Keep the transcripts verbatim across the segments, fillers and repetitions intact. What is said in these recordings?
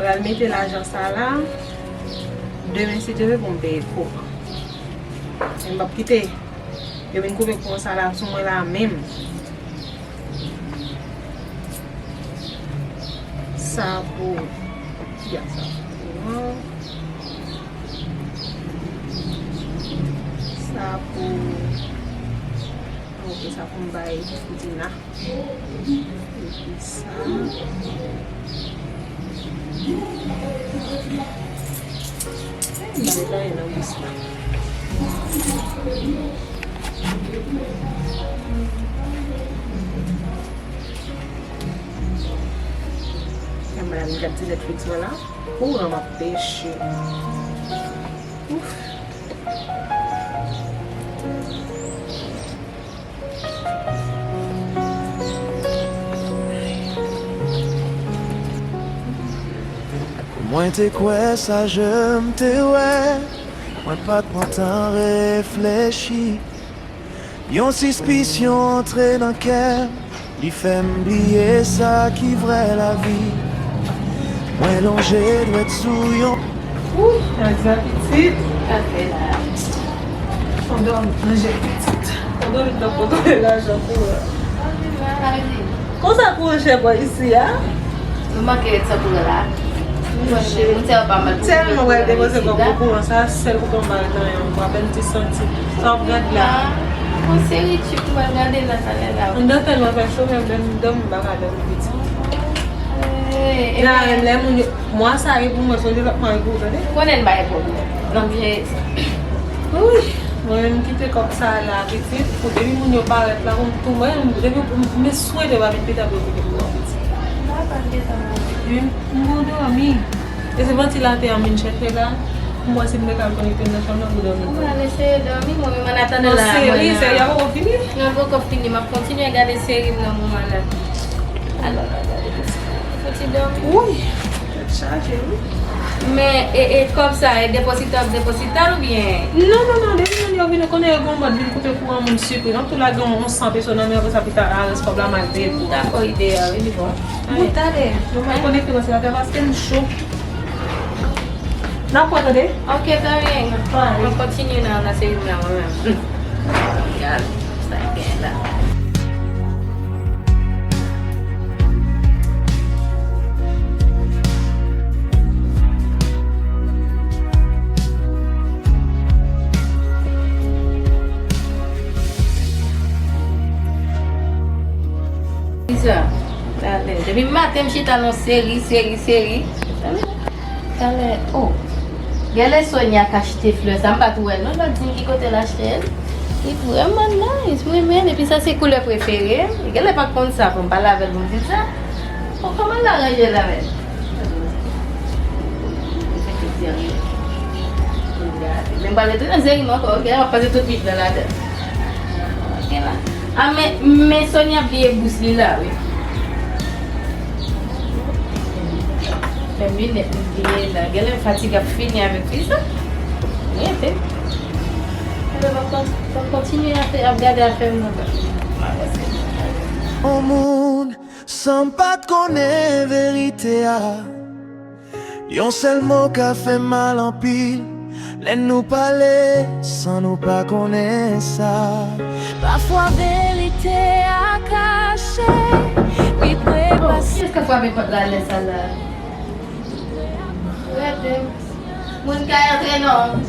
Al mete lajan sa la. Demen, si Dye vle, pou m peye kou. Men m p ap kite yo vin koupe kou sa la sou mwen la menm. Sa pou, ki a sa pou, sa pou, ok, sa pou m bay Dina. Epi sa. Ay, m pa gen anyen nan bous la. Kòm madanm gad ti Netflix mwen la. Kouran m ap peche. Ouf. Mwen te kwè sa je m te wè, mwen pa t pran tan reflechi. Yon sispisyon antre nan kè m, li fè m bliye sa ki vrè lavi. Mwen lonje dwèt sou yon Wi, Nadia pitit. Sa fè la. Fò dòmi nan je pitit. Fò dòmi nan kontwole lajan kouran. Konsa kouran chè bò isi a? Nou manke ret san kouran la. Monchè, moun sa yo pa mal pou kouran la. Tèlman w al depanse kòb pou kouran sa, sèl pou kòb pa ret anyen ankò, apèn ti santi. Sa w ap gad la. Yon seri tchip mwen gade nan talè la. Anndan tèlman fè cho, menm lè m dòmi, m pa ka dòmi pitit. Epi la, menm lè moun yo, mwa sa e pou mwen, sonje lòt mwa e pou ou, tande. Ou konnen n bay pwoblèm. N ap jere sa. Wi, mwen menm m kite kòb sa la, pitit, pou depi moun yo parèt la, pou m tou, mwen, depi m, m swete pa vin pita pou yo kite pou mwen, pitit. M pa pa gentan. Wi, m gon dòmi. E se vantilatè an m vin chèche la. Pou mwen, si m te ka konekte m nan chanm nan pou dòmi. Ou pral eseye dòmi, mwen menm an atandan la. Nan seri, seri a poko fini? Non, l poko fini. M ap kontinye gade seri m nan moman la. Alò, n ap gade fouti dòmi. Wi, tèt chaje, wi. Men, e, e kòb sa, e depozita, w ap depozita l oubyen? Non, non, non, depi moun yo vin, ou konnen yo gon mòd vin koupe kouran moun sipriz. An tou lage yon san peso nan men, apre sa pita a rès kòb la m al peye kouran. Dakò, ide a, wi, li bon. Bon, talè, nou pral konekte vantilatè paske m cho. N ap pran, tande? Ok, trè byen. Mwen kontinye nan, nan seri m nan mwen menm. Gad sa k gen la. Kisa? Talè. Depi maten m chita nan seri, seri, seri. Talè, talè. Oh. Genlè Sonia k achte flè sa, m pa t wè l non, l pa t di m ki kote l achte l. Li vrèman nice, m renmen l. Epi sa se koulè prefere m. Genlè pa t konn sa, fò m pale avè l pou m di l sa. Bon, kòman l aranje l avè l? Men m pral retounen nan seri m ankò, ok? M ap pase tout nuit lan ladan. Ok la. A, men, men Sonia bliye bous li la, wi. Menm linèt li bliye la. Genlè fatig ap fini avèk li sa. Rete. Anben, m ap kon-, m ap kontinye ap, ap gade afè m nan. M avanse. On moun, san m pa t konnen verite a. Yon sèl mo ka fè m mal anpil, lè nou pale san nou pa konnen sa. Pafwa verite a kache, li pre pase. Kiyès k ap frape pòt la lè sa la? Rete. Moun kay antre non.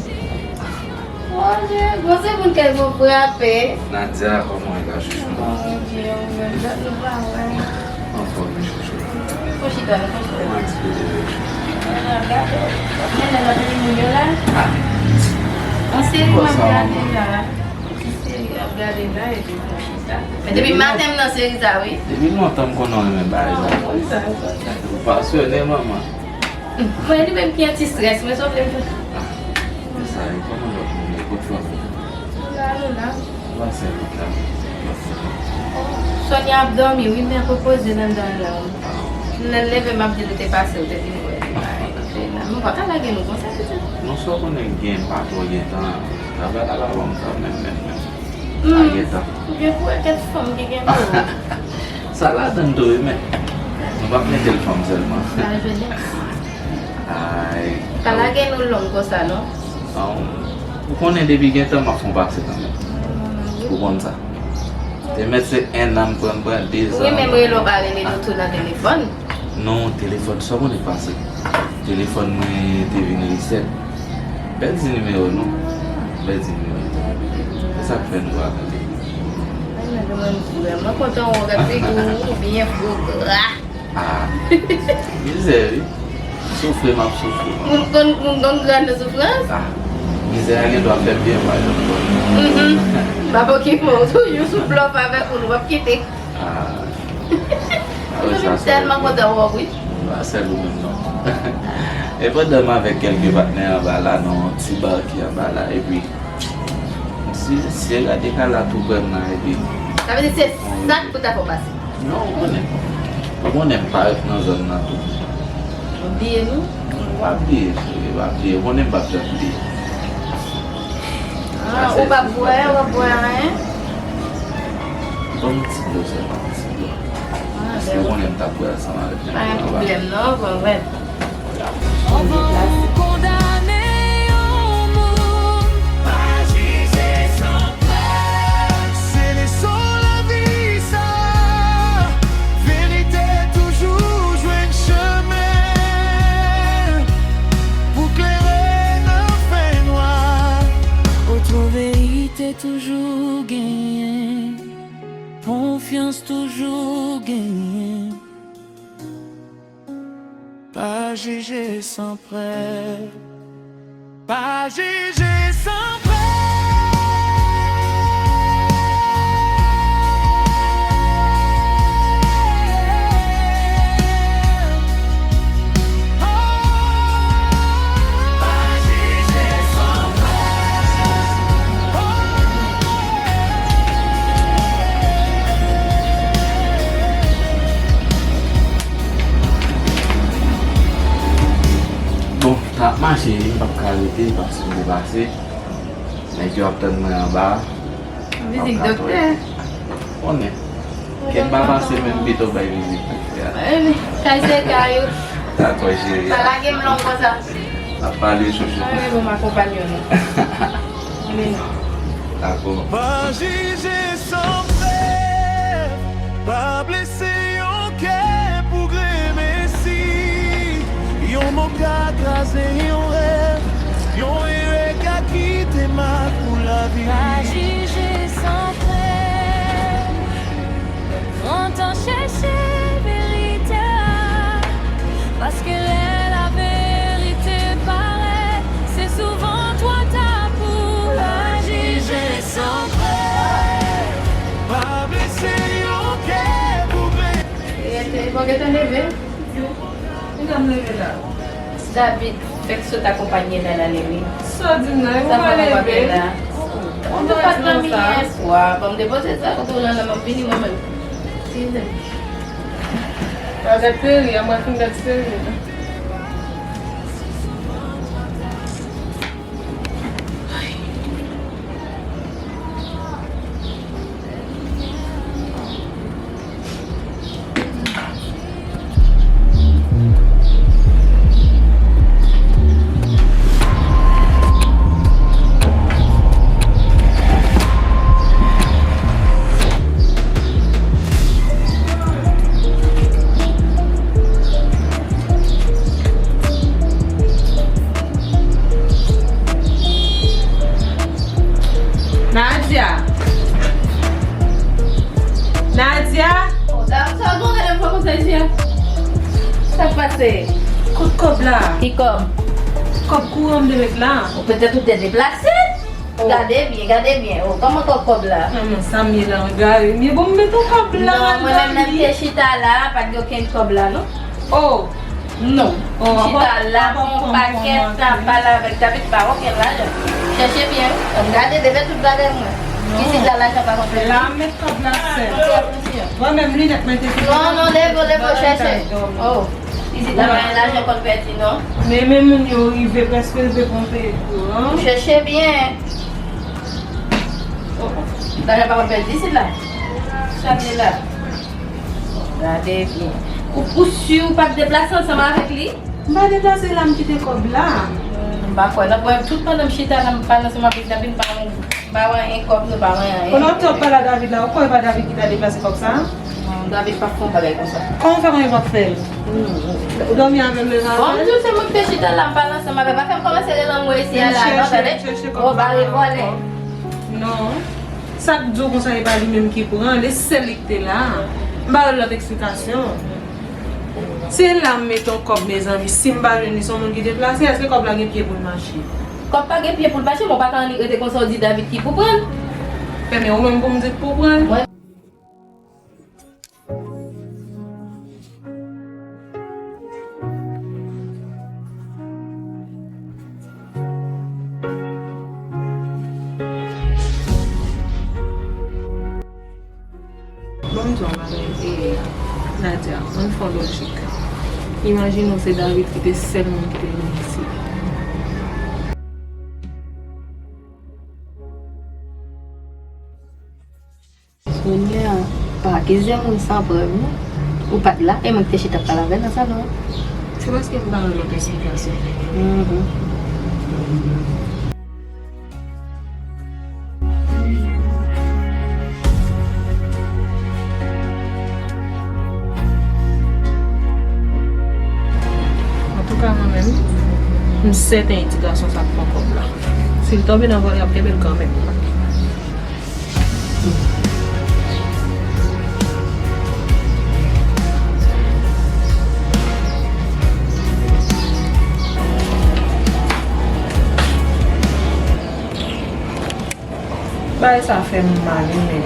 Mon Dieu, bon, se moun kay bon frape. Nadia, kòman w ye la, chouchou? Bon, Dieu, ou menm, dat nou pa wè. Anfòm, wi, chouchou. Fò chita, non, fò chita. Kòman ti kote yo? Ala, gade. Men nan lavi moun yo la. Ah. An seri m ap gade la. Ti seri ap gade la, epi fò chita. Men depi maten m nan seri sa, wi. Depi lontan m konnen w renmen bagay sa. Ah, konn sa, konn sa. Ou pasyone, manman. Mwen, li menm ki anti-strès, mwen, sa w vle m fè? Ah, men sa, e kòman lòt moun yo, kot fanmi yo? Nou la, nou la. Ou pa sèl ou la. Sonia ap dòmi, wi, men repoze l anndan la. Lè l leve, m ap di l ou te pase, ou te vin wè li, pa rive la. Men ou pa ka lage nou konsa, pitit. Non, sa w konnen gen, pa twò gen tan. Travay la pa ban m tan, menm, menm, menm. Pa gen tan. Ou gen pou wè kèk fanm ki gen pou ou. Sa ladann tou, wi, men nou p ap mete l fanm sèlman. Lajenès. Ay. Pa lage nou long konsa, non. An, ou konnen depi gentan m ap fè yon pase kanmenm. Ou konn sa. Te mèt se ennan m pran, m pran dezan. Wi, menm rele w pa rele nou tou nan telefòn. Non, telefòn, sa w konnen k pase. Telefòn mwen te vin reset. Pèdi nimewo nou. Pèdi nimewo. Se sa k fè nou pa tande. Ay, mwen vrèman kontan wè w, gad figi w, ou byen fou, gra. Ah, mizè wi. Soufri m ap soufri. Moun konn, moun konn gra nan soufrans. Ah, mizè a gen dwa fè m byen pa janm konn. Mhm. M ap okipe w tou, yon sou blòf avèk ou, nou p ap kite. Ah. Mwen tèlman kontan wè w wi. Pa sèl ou menm non. E pandan m avèk kèlke patnè anba la, nan yon ti bar ki anba la, epi si, si gade ka la tou prè m nan, epi sa vle di se sa k pou ta fè w pase. Non, ou konnen. Ou konnen m parèt nan zòn nan tou. Ou bliye nou? M pa bliye, cheri, m pa bliye. Ou konnen m p ap janm bliye. Ah, ou p ap bwè, w ap bwè anyen? Ban m ti dlo sèlman, ti dlo. Ah, paske ou konnen m t ap bwè ansanm avèk nèg yo anba. Pa gen pwoblèm non, bon, bon. Anvan ou kondane yon moun, pa jije san prèv. Se leson lavi sa, verite toujou jwenn chemen pou klere nan fènwa. Otro verite toujou genyen, konfyans toujou genyen. Pa jije san prèv. Pa jije san prèv. Bon, m ap mache wi, m p ap ka rete paske m depase. Nèg yo ap tann mwen anba. Vizit doktè. Konnen. Kèt m pa pase menm pito bay vizit doktè a. Kay se kay ou. Dakò, cheri. Pa lage m long konsa. N ap pale, chouchou. Ann, bon, m akonpanye w non. Ann, non. Dakò. Pa jije san prèv, pa blese yon kè pou gremesi. Yon mo ka kraze yon rèv, yon erè ka kite mak pou lavi. Pa jije san prèv, pran tan chèche verite a, paske lè laverite parèt, se souvan twò ta pou. Pa jije san prèv, pa blese yon kè pou gremesi. Rete, bon, gentan leve. Ki lè m leve la? David fèk sot akonpanye Nana Lili. Sa w di m nan, e mwen mwen leve. Ou te pa dòmi yè swa. Ban m depoze sa kote w lan nan, m ap vini mwen menm. Size. Pa gad seri a, mwen fin gad seri a. Nadia! Nadia! Sa, sa, bon, gade m fè konsa isi a. Sa k pase? Kot kòb la? Ki kòb? Kòb kouran m te met la. Ou petèt ou te deplase? Oh. Gade byen, gade byen. Oh, kòman kòb, kòb la? Kòman sa m ye la, egare m ye. Bon, m met yon kòb la. Non, mwen menm lè m te chita la, pa t gen okenn kòb la, non. Oh. Non. Oh, chita la, pran yon pakèt, n ap pale avèk David, pa okenn lajan. Chèche byen, wi. Gade, devè tout bagay mwen. Non. Isit la, lajan pa konn pèdi. La, m met kòb la, sè. Mwen menm, linèt mwen te fini. Non, non, leve, leve, chèche. Oh. Isit la, pa gen lajan konn pèdi, non. Men, men moun yo rive, prèske rive pou m peye tou, non. Chèche byen. Oh, lajan pa konn pèdi isit la. Sa m ye la. Gade byen. Ou, ou si ou pa t deplase ansanm avèk li? M pa deplase la, m kite kòb la. M pa kwè nan pwen tout pandan m chita la, m pale ansanm avèk David, m pa wè, m pa wè anyen kòb, nou pa wè anyen. Konnen w t ap pale a David la, ou kwè pa David ki ta deplase kòb sa? Non, David p ap fè yon bagay konsa. Kòman w fè konnen l p ap fè l? Ou dòmi avè l, leve avè l? Bon, m di w se mwen ki te chita la, m pale ansanm avè l. Pa fè m kòmanse rele anmwe isi a la, non, tande? O, bare vòlè. Non. Sa k di w konsa, e pa li menm ki pran l, e sèl li ki te la. M ba yo lòt eksplikasyon. Se la m mete yon kòb, mezanmi, si m pa jwenn li, se yon moun ki deplase, èske kòb la gen pye pou l mache? Kòb pa gen pye pou l mache, men w pa ka annik rete konsa w di David ki pou pran l. Enben, ou menm pou m di k pou pran l? Mwen. Bon, m di w yon bagay, e, Nadia, ann fè w lojik. Imajine w se David ki te sèl moun ki te vin isit. Sonia, pa akize moun san prèv, non. Ou pa t la, e mwen ki te chita ap pale avè l nan salon an. Se paske m pa wè lòt esplikasyon. Mhm. Antouka, mwen menm, m sèten e ti gason sa k pran kòb la. Si l tonbe nan vòlè, y ap kenbe l kanmenm. Bagay sa fè m mal, wi, men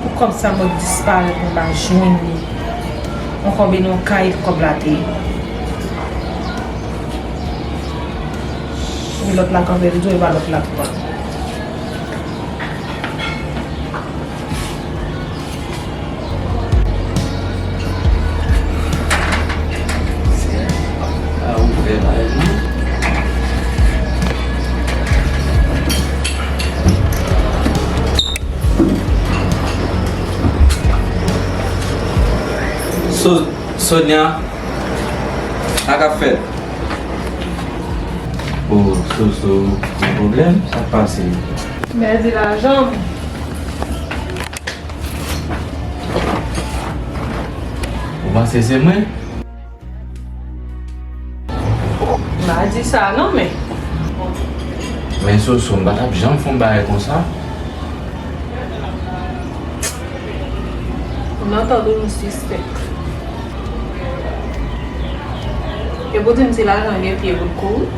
pou kòb sa mwen disparèt, mwen pa jwenn li. Yon kòb e nan yon kay kòb la te ye. Epi lòt la kanpe, li di w e pa lòt la k pran. So-, Sonia, sa k ap fèt? O, Soso, gen pwoblèm? Sa k pase? M pèdi lajan m. Ou panse se mwen? M pa di sa non, men. Men Soso, m pa t ap janm fè yon bagay konsa. M nan tande yon sispèk. E pou di m si lajan gen pye pou l kouri.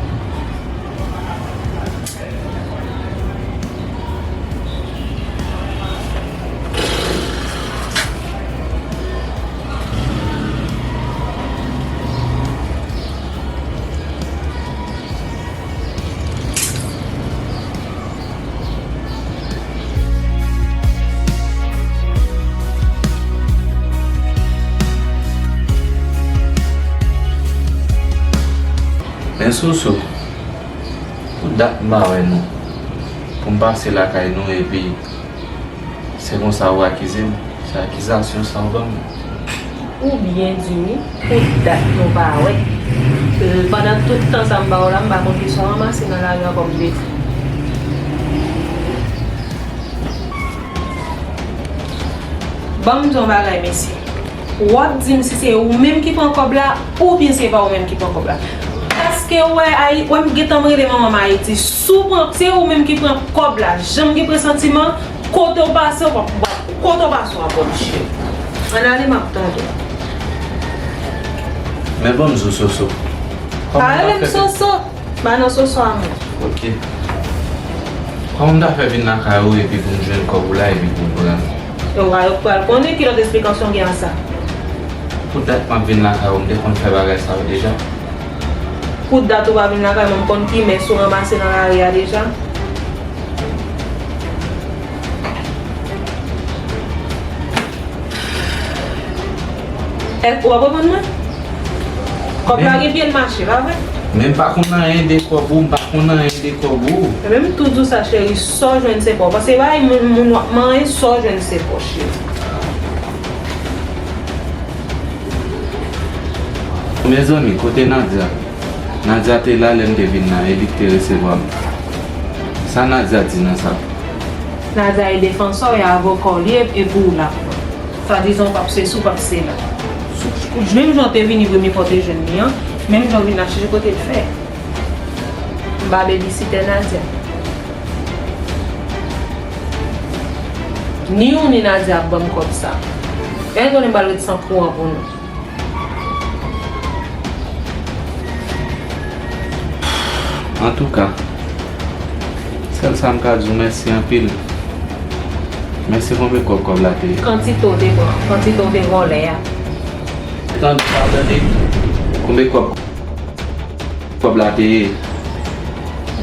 Men Soso, pou dat m pa wè nou, pou m pase lakay nou epi se konsa ou akize m, se akizasyon sa ou ban m. Ou byen di wi, pou dat nou pa wè. Pandan tout tan sa m ba w la, m pa konn kisa w ranmase nan lari an kòm defo. Ban m di w yon bagay, mesye. W ap di m si se ou menm ki pran kòb la, oubyen se pa ou menm ki pran kòb la. Paske w wè, Ayi-, wè m gentan m rele manman m Ayiti. Si w pran, se ou menm ki pran kòb la, jan m gen presantiman, kote w pase, w p ap, w p ap, kote w pase, w ap wè, monchè. Ann ale, m ap tande w. Men ban m di w Soso. Pa rele m Soso. Pa nan Soso a mwen. Ok. Kòman m ta fè vin lakay ou epi pou m jwenn kòb ou la epi pou m pran l? Yo, yo pral konnen ki lòt esplikasyon gen a sa. Pou dat m ap vin lakay ou, m te konn fè bagay sa yo deja? Pou dat ou pa vin lakay mwen, m konn ki mès ou ranmase nan lari a deja. Èske w ap reponn mwen? Kòb la gen pye l mache, pa vre? Men m pa konn anyen de kòb ou, m pa konn anyen de kòb ou. Ebyen, m tou di w sa, cheri, sa w jwenn se pa w. Paske bay moun, moun w ap manyen, sa w jwenn se pa w, cheri. Mezanmi, kote Nadia? Nadia te la lè m te vin la, e li ki te resevwa m. Sa Nadia di nan sa? Nadia e defansè w, e avoka w li ye, e pou w la. Swadizan w p ap sesi, w p ap sela. Menm jan w te vini premye fwa w te jwenn li an, menm jan w vin la chèche kote l fè. M pa bebisitè Nadia. Ni ou ni Nadia ap ban m kòb sa. Gade konnen m pral ret san kouran pou nou. Antouka, sèl sa m ka di w, mèsi anpil. Mèsi konbyen kòb kòb la te ye? Kantite w te pran, kantite w te vòlè a. Tande, pa tande. Konbyen kòb kòb la te ye?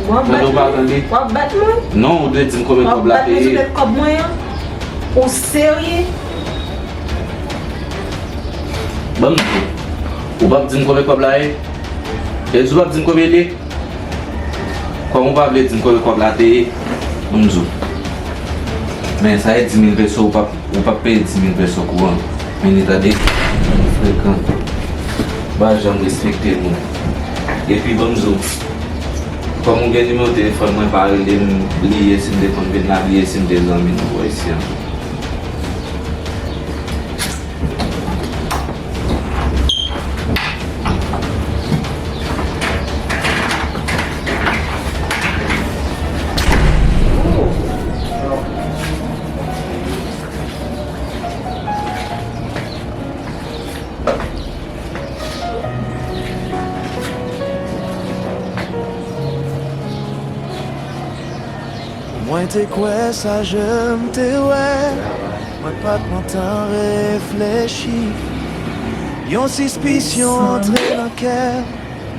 W ap bat mwen? W ap bat mwen? Non, ou dwe di m konbyen kòb la te ye. W ap bat mwen sou tèt kòb mwen an? Ou serye? Ban m di w. Ou p ap di m konbyen kòb la ye? E di w p ap di m konbyen l ye? Kòm ou pa vle di m konbyen kòb la te ye, ban m di w. Men sa e di mil peso, ou p ap, ou p ap peye di mil peso kouran. Men li tande, frekan. Pa janm respekte moun. Epi ban m di w, kòm ou gen nimewo telefòn mwen, pa rele m, bliye si m te konn vin la, bliye si m te zanmi nou bò isi an. Mwen te kwè sa je m te wè, mwen pa t pran tan reflechi. Yon sispisyon antre nan kè,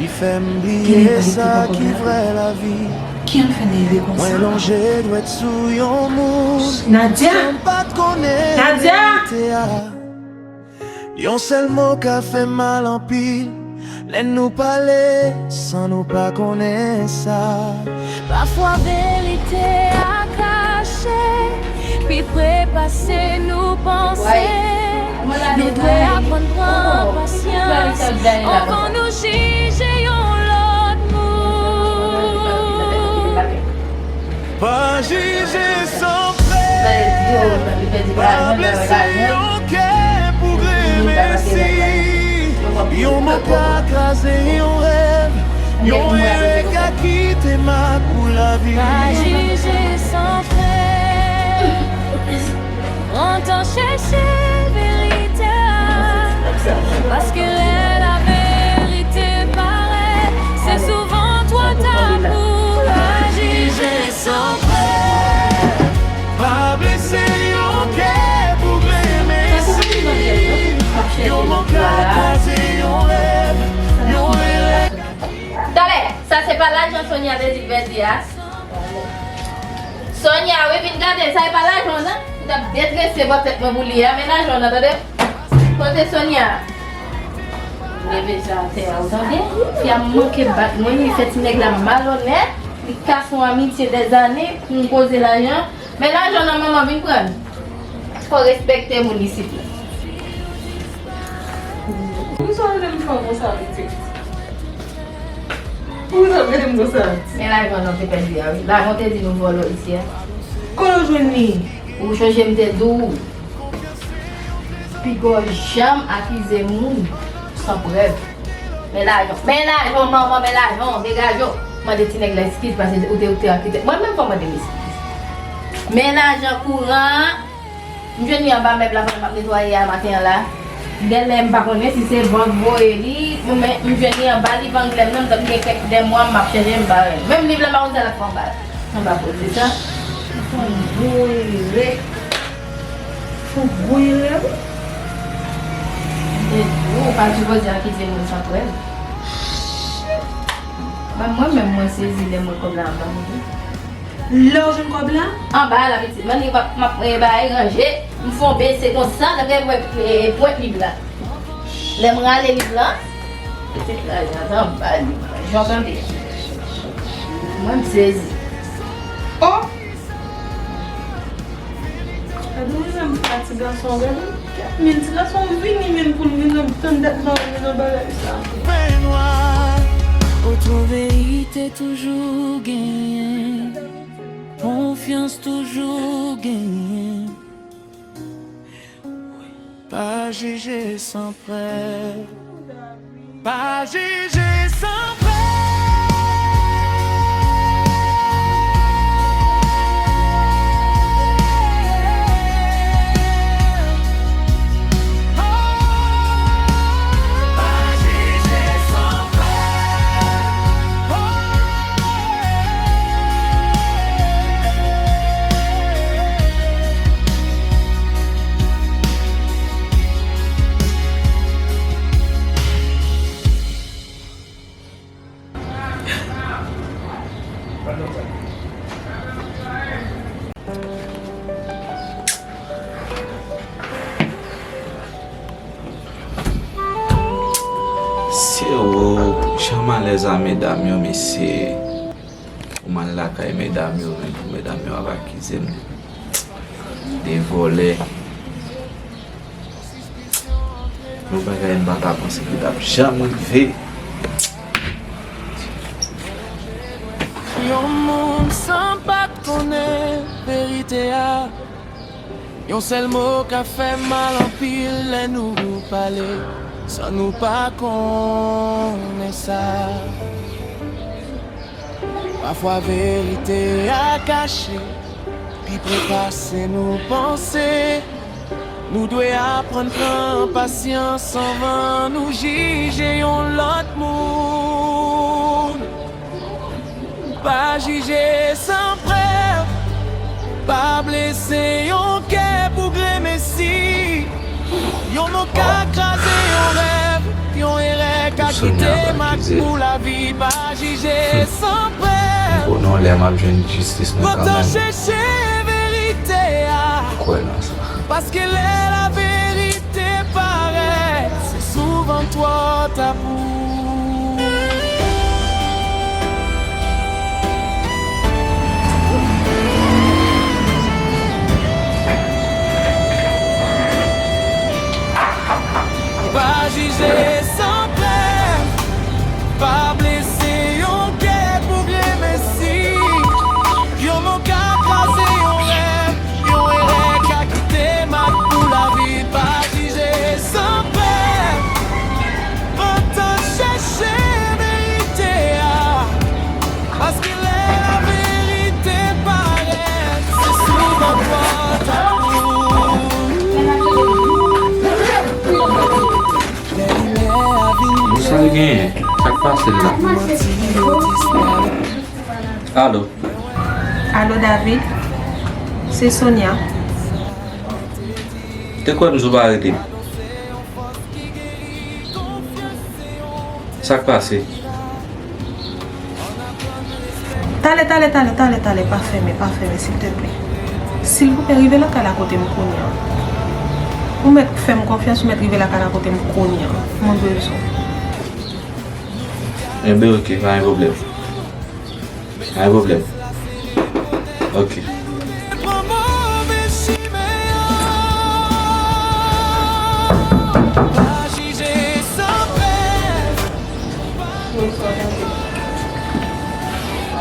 li fè m bliye sa ki vrè lavi. Mwen lonje dwèt sou yon moun Nadia! Ke m pa t konnen Nadia! Verite a. Yon sèl mo ka fè mal anpil lè nou pale san nou pa konnen sa. Pafwa verite a kache pi pre pase nou panse. Nou dwe aprann pran pasyans anvan nou jije yon lòt moun. Pa jije san frè, pa blese yon kè pou grenmesi. Yon mo ka kraze yon rèv, yon erè ka kite mak pou lavi. Pa jije san frè. Pran tan chèche verite a, paske lè laverite parèt, se souvan twò ta pou aji. Je san frè, pa blese yon kè pou grenmesi. Yon mo ka kraze yon rèv, yon erè. Talè, sa se pa lajan Sonia te di l pèdi a? Sonia, wi, vin gade, sa e pa lajan w nan? M t ap detrese bò tèt mwen pou li a, men lajan w nan, tande? Kote Sonia? Leve sa atè a, ou tande? Fi a manke bat mwen, li fè ti nèg la malonèt, li kase yon amitye dèzane pou yon koze lajan. Men lajan w nan, manman, vin pran l. Fò w respekte moun isit la. Poukisa w rele m fò konsa, pitit? Poukisa w rele m konsa? Men lajan w nan w te pèdi a, wi. Lajan w te di nou vòlò isi a. Kote w jwenn li? Ou chonje m te di w, piga w janm akize moun san prèv. Men lajan w, men lajan w, manman, men lajan w, degaje w. Mande ti nèg la eskiz, paske ou te, ou te akite. Mwen menm fò mande m eskiz. Men lajan kouran an, m jwenn li anba mèb la pandan m ap netwaye a maten an la. Genlè m pa konnen si se van k voye li, men m jwenn li anba li, van k lè m nan, m t ap gen kèk de mwa m ap chèche m pa wè l. Menm liv la m pa konn sa l ap fè anba, anba koze sa. Fò m voye rèk. Fò gwo erè wi. Ou pa sipoze akize moun san prèv. Ban mwen menm mwen sezi lè m wè kòb la anba m wi. Lè w jwenn kòb la? Anba la pitit. Mwen li m ap, m ap, eh, bay ranje. M fè yon bese konsa, nan gen pwent, eh, pwent liv la. Lè m rale liv la, pitit la, jan anba liv la. Jan tande. Mwen m sezi. Oh! Gade yon jan m fè ti gason, gade. Kèt, men ti gason vini menm pou l vin ap tann dat mari nan bagay sa. Fè nwa, oto verite toujou genyen. Konfyans toujou genyen. Pa jije san prèv. Pa jije san prèv. Oh, pa jije san prèv. Oh. Se ou, jan m alèz a medam yo, mesye. Ou m al lakay medam yo, men pou medam yo ap akize m de vòlè. Yon bagay m pa ta panse ki t ap janm rive. Yon moun san pa t konnen verite a. Yon sèl mo ka fè mal anpil lè nou pale san nou pa konnen sa. Pafwa verite a kache pi pre pase nou panse. Nou dwe aprann pran pasyans anvan nou jije yon lòt moun. Pa jije san prèv, pa blese yon kè pou gremesi. Yon mo ka kraze yon rèv, yon erè ka kite mak pou lavi. Pa jije san prèv. Bon, non, lè m ap jwenn jistis mwen kanmenm. Chèche verite a. Kwè nan sa. Paske lè laverite parèt, se souvan twò ta pou. Pa jije san prèv, pa blese yon kè pou gremesi. Yon mo ka kraze yon rèv, yon erè ka kite mak pou lavi. Pa jije san prèv, pran tan chèche verite a. Paske lè laverite parèt, se souvan twò ta pou. Bon, sa l genyen? Sa k pase l la? Alo. Alo, David. Se Sonia. Te kwè m sou pa rete. Sa k pase? Tale, tale, tale, tale, tale, pa fèmen, pa fèmen, silteplè. Silvouplè, rive lakay la kote m kounye a. Ou mèt fè m konfyans, ou mèt rive lakay la kote m kounye a. Mwen bezwen w. Enben, oke, pa gen pwoblèm. Pa gen pwoblèm. Oke.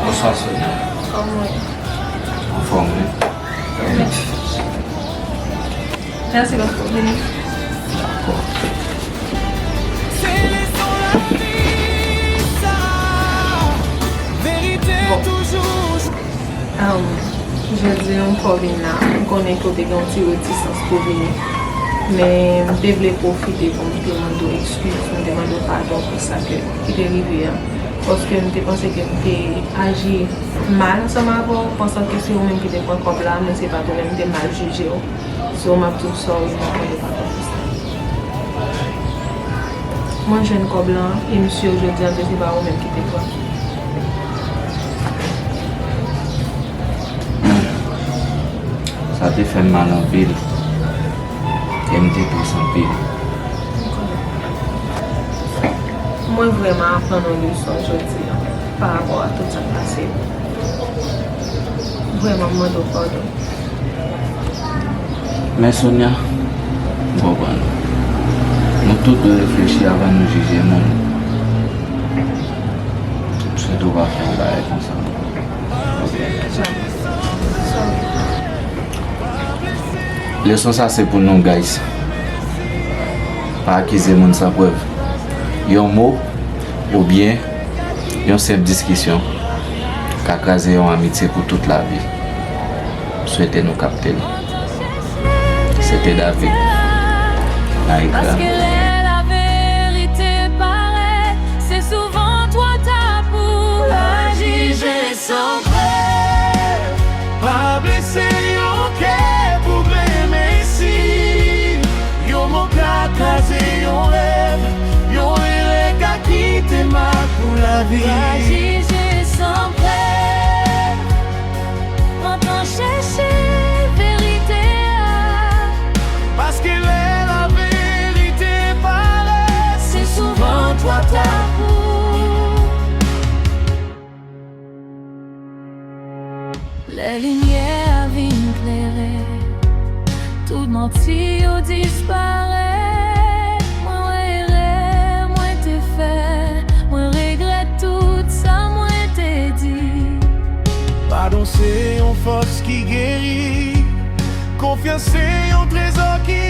Bonswa, Sonia. Kòman w ye? Anfòm, wi. Mèsi paske w vini. Dakò. Bon. Ahn, jodi a m fè w vin la. M konnen ke w te gen yon ti retisans pou w vini. Men m te vle pwofite pou m te mande w eskiz, pou m te mande w padon pou sa ke, ki te rive a. Paske m te panse ke m te aji mal ansanm avè w, pansan ke se ou menm ki te pran kòb la, men se pa t ou menm, m te mal jije w. So, m ap di w sorry, m ap mande w padon pou sa. Mwen jwenn kòb lan, e m si jodi a ke se pa ou menm ki te pran. Sa te fè m mal anpil. E m te tris anpil. Mwen vrèman aprann yon leson jodi a pa rapò a tout sa k pase. Vrèman, m mande w padon. Men Sonia, M konprann. Nou tout dwe reflechi avan nou jije moun. M swete w pa fè yon bagay konsa. Ok. Leson sa se pou nou, guys. Pa akize moun san prèv. Yon mo oubyen yon senp diskisyon ka kraze yon amitye pou tout lavi. M swete nou kapte l. Se te David nan ekran. Paske lè laverite parèt, se souvan twò ta pou la jije san prèv. Pa blese yon kè pou grenn mesi. Yon mo ka kraze yon rèv. Yon erè ka kite mak pou lavi. Pa jije san prèv. Pran tan chèche verite a. Paske lè laverite parèt, se souvan twò ta pou. Lè limyè a vin klere, tout manti yo disparèt. Mwen wè erè mwen te fè, mwen regrèt tout sa mwen te di. Padon se yon fòs ki geri. Konfyans se yon trezò ki